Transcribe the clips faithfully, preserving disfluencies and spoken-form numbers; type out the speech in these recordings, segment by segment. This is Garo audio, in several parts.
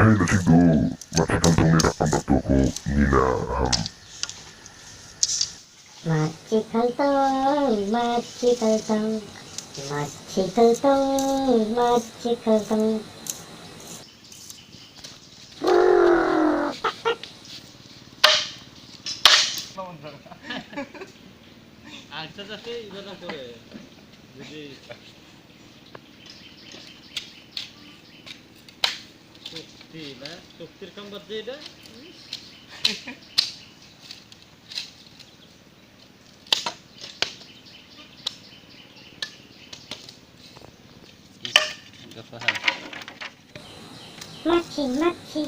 Hai, na·sik do, matchi kaltongni rakam bakdoko nina ham. Matchi kaltong, matchi kaltong, matchi kaltong, matchi kaltong. আচ্ছা, যাতে এবার না করে। যদি শক্তি না, শক্তির কাম বাদ দিয়ে এটা। Matchi, matchi,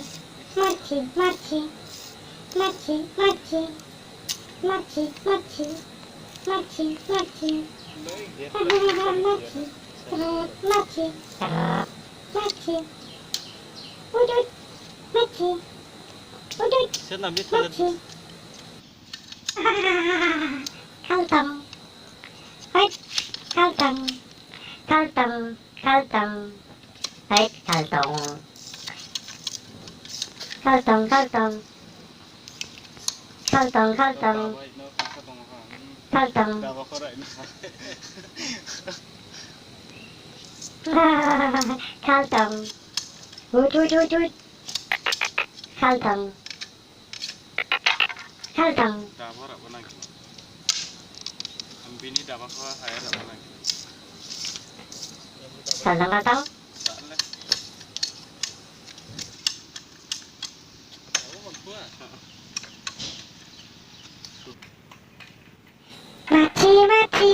matchi, matchi, matchi, matchi, matchi, matchi, matchi, matchi, matchi, matchi, matchi, udut, matchi, udut, matchi. Kaltong. Hoi, kaltong. Kaltong, kaltong. Hoi, kaltong. Kaltong, kaltong. Kaltong, kaltong. Kaltong. Kaltong. Ut, ut, ut, ut. Kaltong. Kaltong. Daba ra·bana gita. Ambini dabako haia ra·bana gita. Kaltong, kaltong. Dale. Matchi, matchi,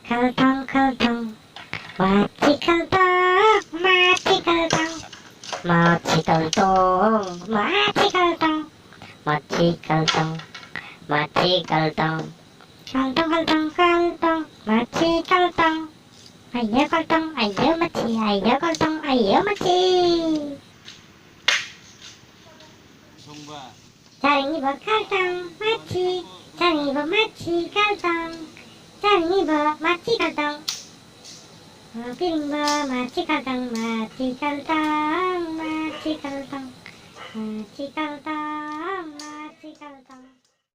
kaltong, kaltong. Matchi kaltong, matchi kaltong. Matchi kaltong, matchi kaltong. Matchi kaltong, matchi kaltong. Kaltong, kaltong, kaltong. Matchi kaltong. Ayo kaltong, ayo matchi, ayo kaltong, ayo matchi. Sungba. Jaring iba kaltong, matchi. Jaring iba matchi, kaltong. Jaring iba matchi, kaltong. Piring ba matchi, kaltong, matchi, kaltong, matchi, kaltong. Matchi, kaltong, matchi, kaltong.